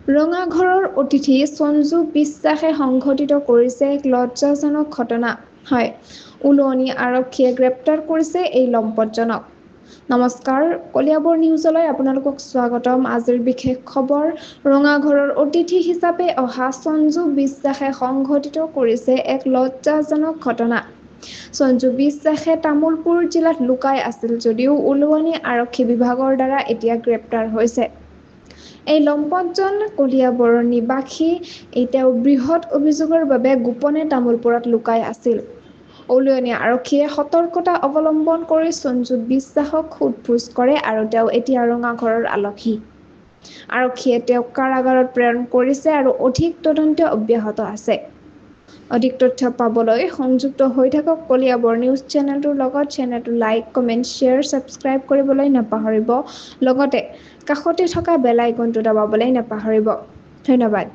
ৰঙাঘৰৰ অতিথি সঞ্জু বিশ্বাসে সংঘটিত কৰিছে এক লজ্জাজনক ঘটনা। হয়, উলুৱনী আৰক্ষীয়ে গ্ৰেপ্তাৰ কৰিছে এই লম্পটজনক। নমস্কাৰ, কলিয়াবৰ নিউজলৈ আপোনালোকক স্বাগতম। আজিৰ বিশেষ খবৰ, ৰঙাঘৰৰ অতিথি হিচাপে অহা সঞ্জু বিশ্বাসে সংঘটিত কৰিছে এক লজ্জাজনক ঘটনা। সঞ্জু বিশ্বাসে তামুলপুৰ জিলাত লুকাই আছিল যদিও উলুৱনী আৰক্ষী বিভাগৰ দ্বাৰা এতিয়া গ্ৰেপ্তাৰ হৈছে। এই লম্পটজন কলিয়াবৰৰ নিবাসী। তেওঁ বৃহৎ অভিযোগৰ বাবে গোপনে তামুলপুৰত লুকাই আছিল। উলুৱনী আৰক্ষীয়ে সতৰ্কতা অৱলম্বন কৰি সঞ্জু বিশ্বাসক সোধ-পোছ কৰে আৰু তেওঁ এতিয়া ৰঙাঘৰৰ আলহী। আৰক্ষীয়ে তেওঁক কাৰাগাৰত প্ৰেৰণ কৰিছে আৰু অধিক তদন্ত অব্যাহত আছে। অধিক তথ্য পাবলৈ সংযুক্ত হৈ থাকক কলিয়াবৰ নিউজ চেনেলটোৰ লগত। চেনেলটো লাইক, কমেণ্ট, শ্বেয়াৰ, ছাবস্ক্ৰাইব কৰিবলৈ নাপাহৰিব। লগতে কাষতে থকা বেল আইকনটো দবাবলৈ নাপাহৰিব। ধন্যবাদ।